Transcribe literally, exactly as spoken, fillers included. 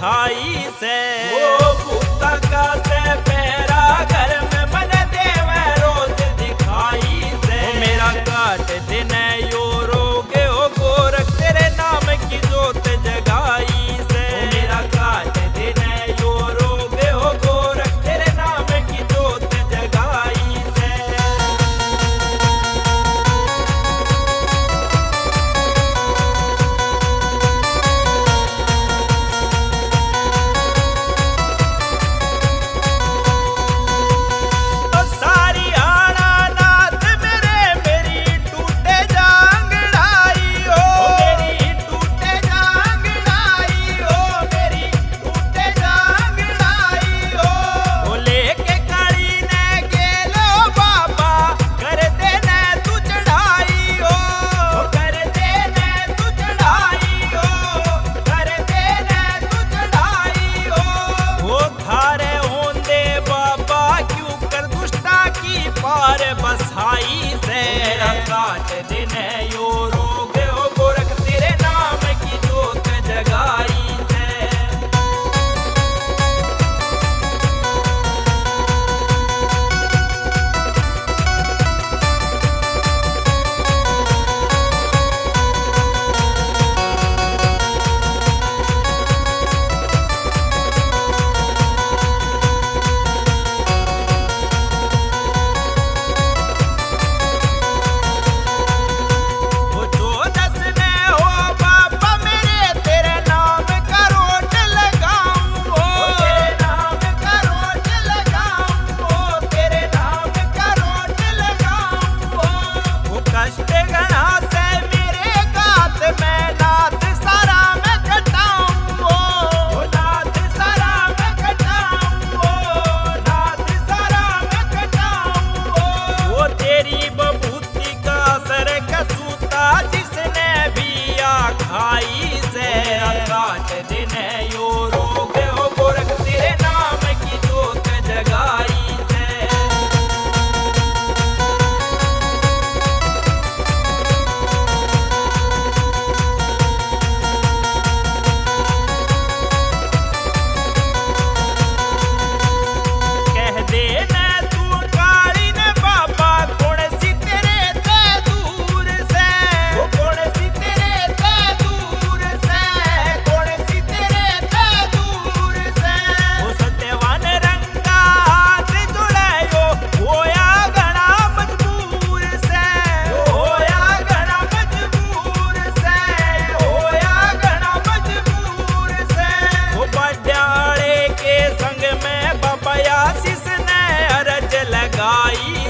आई से। वो भूता का से पैरा घर में मन देवे रोज दिखाई से। वो मेरा काट दिन यो रोग हो गोरख तेरे नाम की जोत जगाई से। वो मेरा काट दिन यो रोग हो गोरख तेरे नाम की जोत जगाई से। ओ सारी आना नाथ मेरे, मेरी टूटे जांगड़ाई ओ, मेरी टूटे जांगड़ाई ओ, मेरी टूटे जांगड़ाई ओ। ओ लेके काली ने गेलो बाबा, कर देने तू चढ़ाई ओ, कर देने तू चढ़ाई ओ, कर देने तू चढ़ाई ओ। ओ थारे होंदे बाबा क्यों कर दुष्टा की पार बसाई से। मेरा काट दिन यो रोग हो गोरख तेरे नाम की जोत जगाई से। वो चौदस ने हो बाबा मेरे, तेरे नाम का रोट लगाऊं हो, तेरे नाम का रोट लगाऊं हो, तेरे नाम का रोट लगाऊं हो। वो कष्ट घणा से मेरे गात में नाथ सारा मैं कटाऊं हो, वो नाथ सारा मैं कटाऊं हो, नाथ सारा मैं कटाऊं हो। वो तेरी बबूती का असर कसूता जिसने भी आ खाई से। मेरा काट दिन यो रोग हो गोरख तेरे नाम की जोत जगाई से। कह दे ना तू काली ने बाबा, कौन सी तेरे ते दूर से, वो कौन सी तेरे ते दूर से, कौन सी तेरे ते दूर से। वो सत्यवान रंग का हाथ जुड़ायो, होया घणा मजबूर से, होया घणा मजबूर से, होया घणा मजबूर से। वो बाड्याले के संग में बाबा आशीष ने अरज लगाई